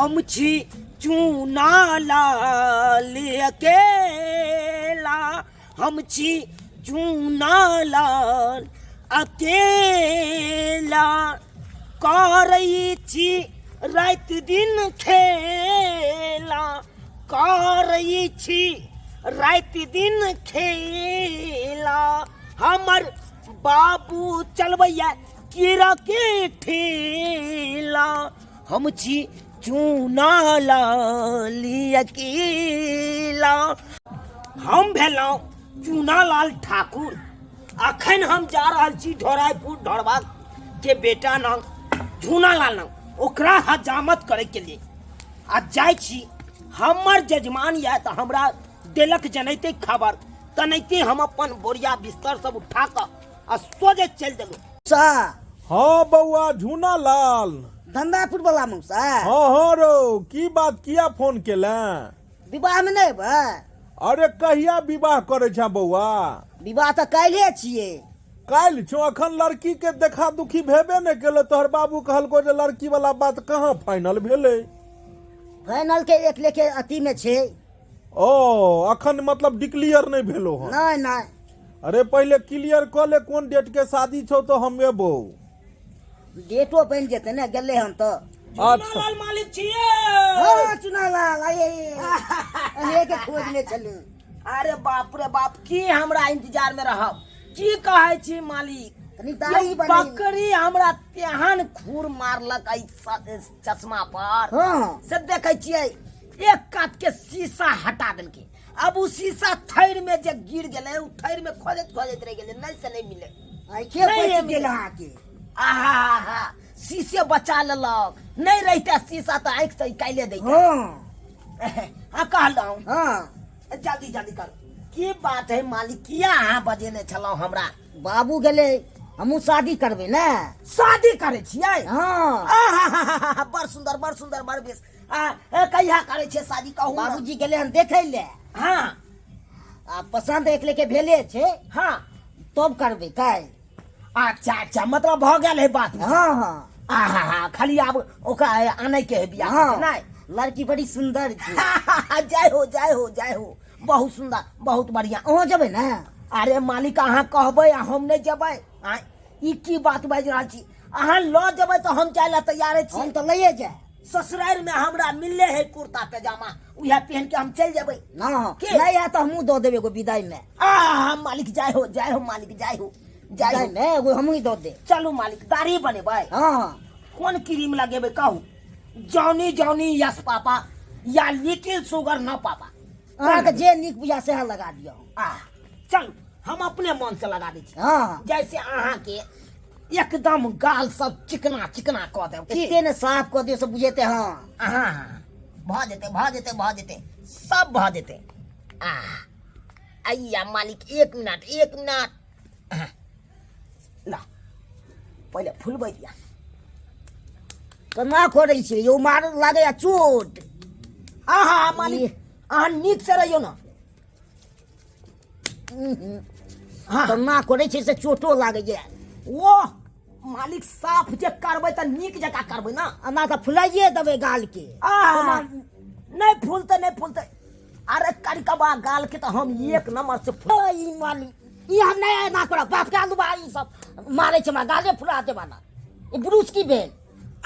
हम छी चूना लाल अकेला, हम छी चूना लाल अकेला, करै छी राति दिन खेला, करै छी राति दिन खेला, हमर बाबू चलबैया कीड़ा के ठेला, हम छी चूना लाल अकेला। हम भेलहुँ चूनालाल ठाकुर। अखन हम जा रहल छी ढोरायपुर ढोरबा के बेटा नाम झूनालाल नाम, ओकरा हजामत करे के लिए आ जाइ छी। हमर जजमान यऽ तऽ हमरा देलक जनैते खबर, तनैते हम अपन बोरिया बिस्तर सब उठा कऽ आ सोझे चलि देलहुँ। सा हाँ बौआ झूना लाल। धंधापुर वाला मौसा। हाँ हाँ रौ, की बात, किया फोन केले? विवाह में नहीं एबै? अरे कहिया विवाह करे छा बौआ? विवाह तऽ काल्हे छियै। काल्हि छौ? अखन लड़की के देखा दुखी भेबे नहि केलो, तोहर बाबू कहलको जे लड़की वाला बात कहाँ फाइनल भेलै? फाइनल के एक लेके अथी में छै। ओ अखन मतलब डिक्लियर नहि भेलो हन? नहीं नहीं। अरे पहिले क्लियर कऽ ले कोन डेट के शादी छौ तो हम एबो। डेटो बनि जेतै ने, गेलै हन तऽ। अच्छा। चुनालाल मालिक छियै। हाँ चुनालाल, आइए अहे के खोज में चलू। अरे बाप रे बाप, की हमरा इंतजार में रहब, की कहै छी मालिक? कनी दाढ़ी यौ, बनेबै। बकरी हमरा तेहन खूर मारलक एहि चश्मा पर। हाँ। से देखै छियै एक कात के शीशा हटा देलकै, अब उ शीशा थैर में जे गिर गेलै, उ थैर में खोजैत खोजैत रहि गेलै, नहीं से नहीं मिले। आँखे नहीं बचि मिले। गेल अहाँके। आहा हा, शीशे बचा लेलक, नहीं रहिते शीशा तऽ आँखि तऽ निकाले दैते। हाँ। हाँ कहलहुँ। हाँ। जल्दी जल्दी करू। की बात है मालिक, किया अहाँ बजेने छलहुँ हमरा? बाबू गेलै, हमहूँ शादी करबै ने। शादी करै छियै? हाँ। आहा, बड़ सुंदर, बड़ सुंदर, बड़ बेस। आ, ए, कहिया करै छियै शादी कहू ने? बाबूजी गेलै हन देखै ले। हाँ। आ पसंद एक लेके भेले छै। हाँ। तब करबै काल्हि। अच्छा अच्छा, मतलब भऽ गेल है बात। हाँ हाँ। आहा हा, खाली आब ओकरा आनै के है बियाह। हाँ। नहीं? लड़की बड़ी सुंदर छै। जय हो, जय हो, जय हो, बहुत सुंदर, बहुत बढ़िया। अहाँ जेबै ने? अरे मालिक, अहाँ कहबै आ हम नहि जेबै? आँय, ई की बात बाजि रहल छी? अहाँ लऽ जेबै तऽ हम जाय लए तैयारे छी। हम तऽ लैए जाय। ससुरारि में हमरा मिलले है कुर्ता पैजामा, उएह पहन के हम चलि जेबै। ना के? नहीं है तऽ हमहूँ दऽ देबै एगो विदाई में। आ मालिक जय हो, जय हो मालिक, जय हो, जय विदाई हो। में एगो हमहूँ दऽ देब। चलू मालिक, दाढ़ी बनेबै? हाँ हाँ। कोन क्रीम लगेबै कहू? जॉनी जॉनी यस पापा या लिटिल सुगर न पापा? अहाँके जे नीक बुझा सएह लगा दिअ। आ चलू, हम अपने मन से लगा दै छी। हाँ। जैसे अहाँके एकदम गाल सब चिकना चिकना कऽ देब की? एते ने साफ कऽ दियौ से बुझेतै। हाँ। हाँ हाँ, भऽ जेतै, भऽ जेतै, भऽ जेतै, सब भऽ जेतै। आ अइया मालिक, एक मिनट, एक मिनट, ला पहिले फुलबै दिया। केना करै छियै यौ, मार लागैया चोट। आहा मालिक, अहाँ नीक से रहियौ ने। हाँ। केना करै छै से चोटो लागैया। ओ मालिक, साफ जे करबै तऽ नीक जकाँ करबै ने। एना तऽ फुलाइए देबै गालके। आहा, नहि फूलतै, नहि फूलतै। अरे करिकबा गाल के तऽ हम एक नंबर से फूल। ओ, ई मालिक, ई हम नहि एना करब, बाप के आलू बा, ई सब मारै छै हमरा, गाले फुला देब ना। ई ब्रूस की भेल?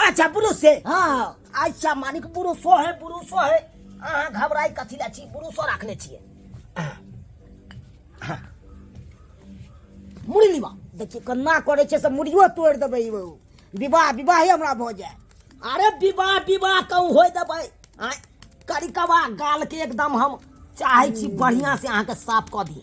अच्छा ब्रूस से? हाँ। अच्छा मालिक, ब्रूसो है, ब्रूसो है, अहाँ घबराई कथी लए छी, ब्रूसो रखने छियै। हाँ। मुड़ी लीबा। देखियौ केना करै छै से मुड़ियो तोड़ि देबै। ई विवाह विवाहे हमरा भऽ जाय। अरे विवाह विवाह कहूँ होय देबै? आँय, करिकबा गाल के एकदम हम चाहै छी बढ़िया से अहाँके साफ कऽ दी।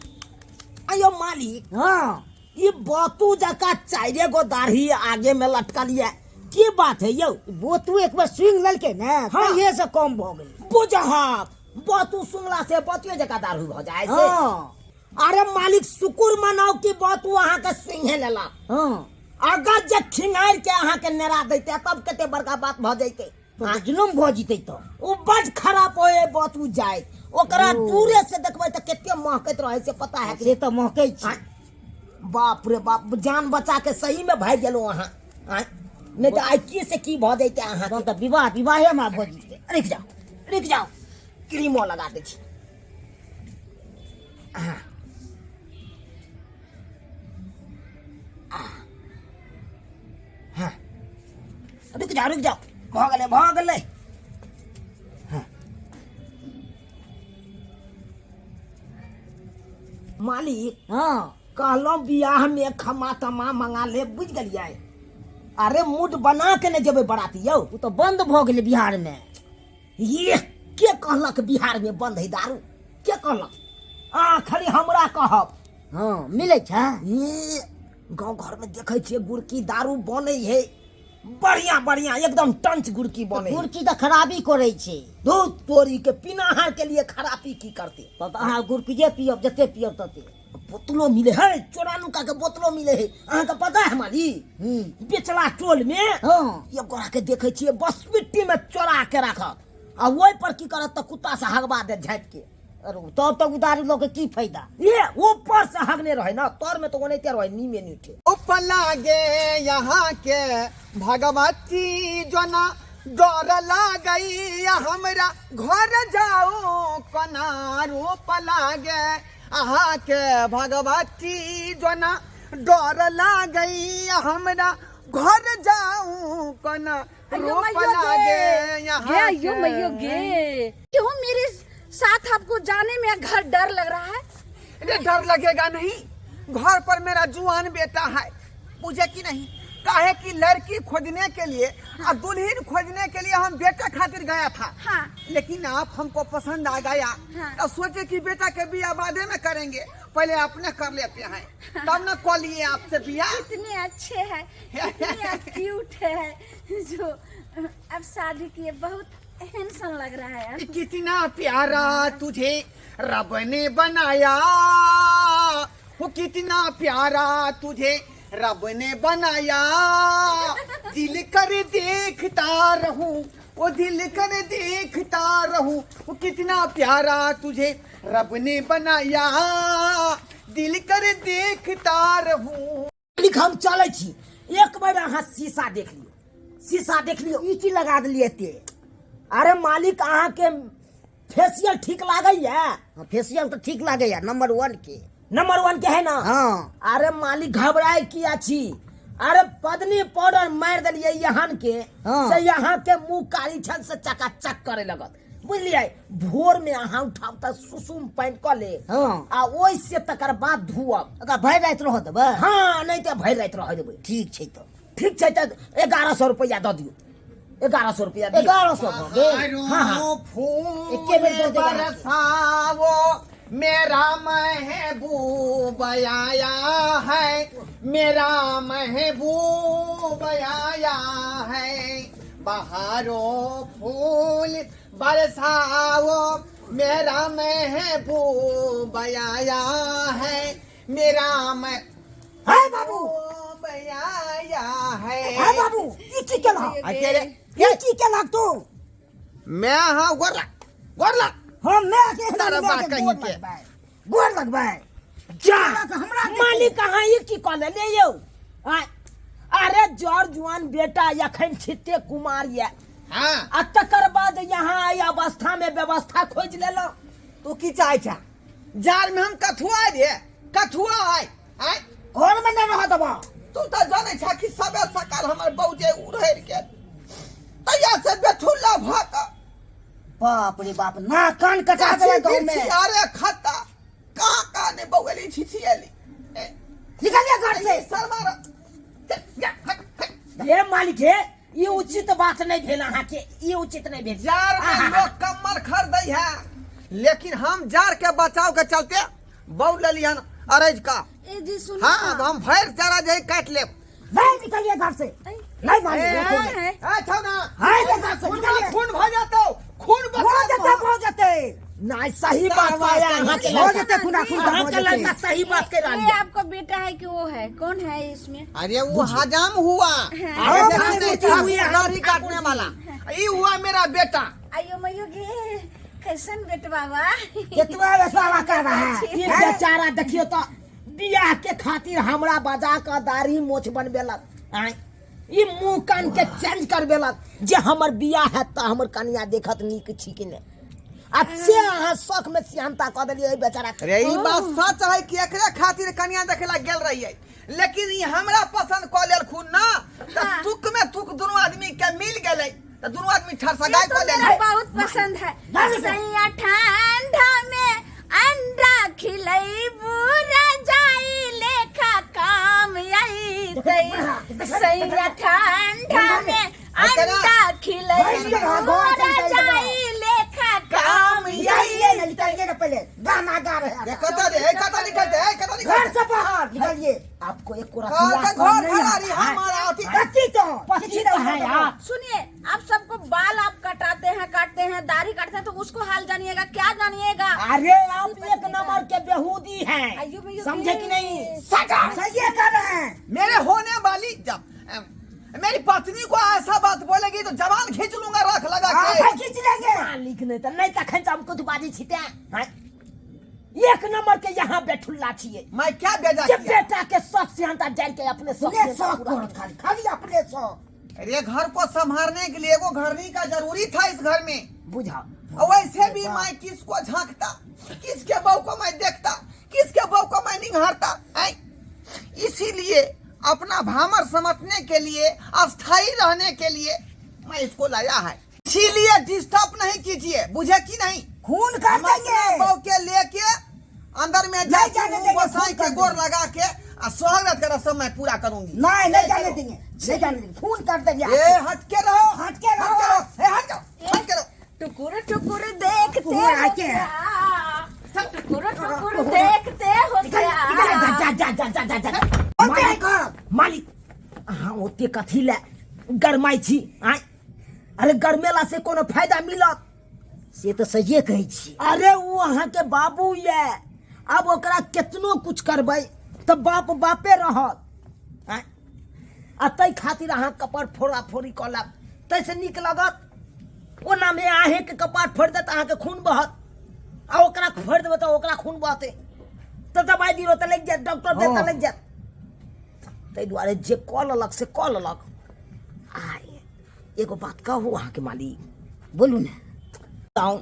अयो मालिक। हाँ। ई बतू जकाँ चारिए गो दाढ़ी आगे में लटकल ये, की बात है यौ? बोतू एक बार सुनि लेलकै ने। हाँ। तहिये से कम भऽ गेलै। बुझहक बतू सुनला से बतुए जकाँ दाढ़ी भऽ जाइ से। हाँ। अरे मालिक, शुक्र मनाउ कि बतू अहाँके सुइहे लेलक। हाँ। अगर जे खिंगारि के अहाँके नेरा दैते तब कते बड़का बात भऽ जैते। तऽ जुलुम भऽ जेतै तऽ। ओ बड खराब होए बतू जाय, ओकरा ओ। दूरे से देखबै तऽ कते महकैत रहै से पता है? से तऽ महकै छै। आँय, बाप रे बाप, जान बचा के सही में भागि गेलहुँ अहाँ। आँय, नहि तऽ आइ की से की भऽ जैते अहाँ। तहन तऽ विवाह विवाहे हमरा भऽ जेतै। रुकि जाउ रुकि जाउ, क्रीमो लगा दै छी। हाँ हाँ, रुकि जाउ रुकि जाउ, भऽ गेलै भऽ गेलै। हाँ। मालिक। हाँ। कहलहुँ बियाह में खमा तमा मंगा ले, बुझि गेलियै? अरे मूड बना के नहि जेबै बराती यौ। ओ तऽ बंद भऽ गेलै बिहार में। ये के कहलक बिहार में बंद है दारू? के कहलक? अहाँ खाली हमरा कहब। हाँ मिलै छै। ये गाँव घर में देखै छियै गुड़की दारू बनै है, बढ़िया बढ़िया एकदम टंच गुड़की बनै है। गुड़की तऽ खराबी करै छै। दूध तोरी के पीनाहार के लिए खराबी की करते? तब तऽ अहाँ गुड़कीये पियब, जते पियब तते। बोतलो मिले है, चोरा नुका के बोतलो मिले है, अहाँके पता है माली? बेचला टोल में। हाँ। एक गोरा के देखे छियै बस मिट्टी में चोरा के राखत आ ओहि पर की करत तऽ कुत्ता से हगवा देत झाँपि के। अरे तब तक उदारू लऽ के की फायदा? ये ऊपर से हगने रहे ना, तर में तो ओनाहिते रहे नीमे नीठे। लागे यहाँ के भगवती जोना डर लागई, हमरा घर जाओ कोना रूप लागे। अहाँ के भगवती जोना डर लागई, हमरा घर जाऊं कोना अयो रूप मैयो गे। लागे यहाँ गे अयो के। मैयो गे, क्यों मेरे साथ आपको जाने में घर डर लग रहा है? अरे डर लगेगा नहीं, घर पर मेरा जुआन बेटा है, बुझे कि नहीं? काहे कि लड़की खोजने के लिए और दुल्हन खोजने के लिए हम बेटा खातिर गया था। हाँ। लेकिन आप हमको पसंद आ गया। हाँ। तो सोचे कि बेटा के बियाह बादे में करेंगे, पहले अपने कर लेते हैं तब न कॉल लिए आपसे बियाह। कितने अच्छे हैं, कितने क्यूट है, जो अब शादी किए बहुत हैंडसम लग रहा है। कितना प्यारा तुझे रब ने बनाया, वो कितना प्यारा तुझे रब ने बनाया, दिल कर देखता रहूं, वो दिल कर देखता रहूं, वो कितना प्यारा तुझे रब ने बनाया, दिल कर देखता रहूं। मालिक हम चलै छी, एक बेर अहाँ शीशा देख लियौ, शीशा देख लियौ। ई की लगा देलियै एते? अरे मालिक अहाँके फेशियल ठीक लागैया? हाँ, फेशियल तऽ ठीक लागैया, नंबर 1 के। नंबर 1 के है ना? हाँ। अरे मालिक घबराए किया छी? अरे पदनी पाउडर मारि देलियै यहाँ के। हाँ। से यहाँ के मुंह कारी छल से चकाचक करे लगत, बुझलियै? भोर में अहाँ उठाब तऽ सुसुम पानि कऽ ले। हाँ। आ ओहि से तकर बाद धोअब। ओकरा भरि राति रहऽ देबै? हाँ, नहि तऽ भरि राति रहऽ देबै। ठीक छै तऽ। ठीक छै तऽ 1100 रुपैआ दऽ दियौ, 1100 रुपैआ दियौ। 1100 भऽ गेल? हाँ, हाँ। फूल एके बेर दऽ देबै। बरसाओ मेरा महबूब आया है, मेरा महबूब आया है, बहारो फूल बरसाओ मेरा महबूब आया है, मेरा मह है बाबू आया है। है बाबू, ई की केलह? अकेले। ई की केलह तू? मैं हाँ गोर लग, गोर लग। हम मैं के सारा मैं बात के कहीं गोर के। लगबै, गोर लगबै। जा हमरा देखू। मालिक अहाँ ई की कऽ लेलियै यौ? आँय, अरे जर जुआन बेटा एखन छिते कुमार ये। हाँ। आ तकर बाद यहाँ एहि अवस्था में व्यवस्था खोजि लेलहुँ। तू की चाहै छा? जार में हम कथुआ रे, कथुआ आय, आय? घर में नहीं रह देबा। तू तो जानै छा कि सबे सकाल हमर बौजे उड़ैर गेल, तैया से बेठुल्ला भ क। बाप रे बाप, ना कान कटा देबै गाँव में। अरे खत्ता कहाँ कहाँ ने बौएली छिछिएली। निकलिए घर से। शर्मा रह। जा, हट, हट। हे मालिक हे, ई उचित बात नहीं भेल अहाँके, ई उचित नहीं भेल। जार में लोग कम्बल खरीदै है, लेकिन हम जार के बचाव के चलते बौ लेलियन अरज का। ए जी सुनो। हाँ, अब हम भरि चारा जे काटि लेब। नहीं निकलिए घर से, नहीं मालिक, ए, नहीं। ए, ए, छौ ना। है जे घर से खून निकलिए। खून भऽ जेतौ, खून भऽ जेतै, भऽ जेतै। नहीं सही बात कहया अहाँके भऽ लड़का। जेतै खुना खून अहाँके भऽ जेतै। लड़का सही बात कहि रहल ये यऽ। आपका बेटा है कि वो है? कौन है इसमें? अरे वो हजाम हुआ। हाँ। अरे हाँ, देखा भाई, नहीं, बेटी हुई है। दाढ़ी काटने वाला ये हुआ मेरा बेटा। आयो मयो गे, कैसन बेटवा बा? केतबा बेटवा कर रहा है। ई बेचारा देखियो तो बियाह के खातिर हमरा बजा के दाढ़ी मोछ बनबेलक। आँय, ई मुंह कान के चेंज करबेलक जे हमर बियाह हैत तऽ हमर कनिया देखत नीक छी कि नहि आ से अहाँ शौक में सियानता कऽ देलियै एहि बेचारा के। अरे ई बात सच है कि एकरे खातिर कनिया देखे ला गेल रहियै लेकिन ई हमरा पसंद कऽ लेलखुन ना तऽ तुक में तुक दुनू आदमी के मिल गेलै तऽ दुनू आदमी ये ठरसगाई तो कऽ मेरा लेलै बहुत पसंद है सैया ठंडा में अंडा खिलैबू रजाई लेखा काम अइतै सैया ठंडा में अंडा खिलैबू रजाई लेखा काम निकालिए ना निकालिए ना पहले गाना गा रहे हैं कतऽ रे ए, कतऽ निकलते ए, कतऽ घर निकलते से बाहर निकालिए आपको एक कोरा घर के घर भरारी हमारा अथी कच्ची तो पच्ची तो है यार सुनिए आप सबको बाल आप कटाते हैं काटते हैं दाढ़ी काटते हैं तो उसको हाल जानिएगा क्या जानिएगा अरे आप एक नंबर के बेहूदी हैं आयु में you समझे कि नहीं सजा सही कर रहे हैं मेरे होने वाली जब मेरी पत्नी को ऐसा बात बोलेगी तो जबान खींच लूंगा रख लगा के हाँ, खींच लेंगे मालिक नहीं तो नहीं तखन हम कुछ बाजी छिते हैं एक नंबर के यहाँ बैठुल्ला छिए मैं क्या बेजा जे किया बेटा के शौक सियानता जान के अपने शौक अपने सियानता शौक पूरा करत खाली खाली अपने शौक अरे घर को संभालने के लिए एगो घरनी का जरूरी था इस घर में बुझा और वैसे भी मैं किसको झांकता किसके बहू को मैं देखता किसके बहू को मैं निहारता ऐं? इसीलिए अपना भामर समझने के लिए अस्थाई रहने के लिए मैं इसको लाया है इसीलिए डिस्टर्ब नहीं कीजिए बुझे कि नहीं खून कर मैं देंगे बहू के लेके अंदर में नहीं जाके जाने देंगे, गोसाई खून कर के गोर देंगे। लगा के आ स्वागत कर सब मैं पूरा करूंगी नहीं नहीं जाने देंगे नहीं जाने देंगे खून कर देंगे ए हट के रहो हट के रहो। हट के रहो ए हट जाओ हट के रहो टुकुर टुकुर देखते वो हो आके। क्या टुकुर टुकुर देखते हो जा क्या जा जा जा जा जा जा ओते मालिक मालिक अहाँ ओते कथी ले गरमाइ छी आँय अरे गरमेला से कोनो फायदा मिलत से तऽ सहिए कहै छी अरे ओ अहाँके बाबू ये आब ओकरा केतनो कुछ करबै तऽ बाप बापे रहत आँय आ ताहि खातिर अहाँ कपार फोड़ा फोड़ी कऽ लेब ताहिसँ नीक लागत ओनामे अहेँके कपार फोड़ि देत अहाँके खून बहत आ ओकरा फोड़ि देबै तऽ ओकरा खून बहतै तऽ दबाइ दियौ तऽ लागि जायत डॉक्टर देत तऽ लागि जायत ताहि दुआरे जे कऽ लेलक से कऽ लेलक आ एगो बात कहू अहाँके मालिक बोलू ने बताउ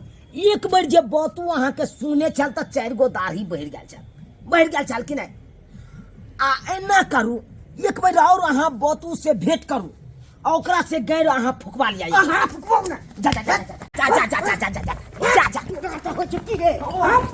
एक बेर जे बतू अहाँके सुने छल तऽ चारि गो दाढ़ी बढ़ि गेल छल बढ़ि गेल छल कि नहि आ एना करू एक बेर और अहाँ बतू से भेंट करू आ ओकरा से गैर अहाँ फुकवा लिया अहाँ फुकबाउ ने जा जा जा जा जा जा जा जा जा जा जा तो हो चुकी रे हम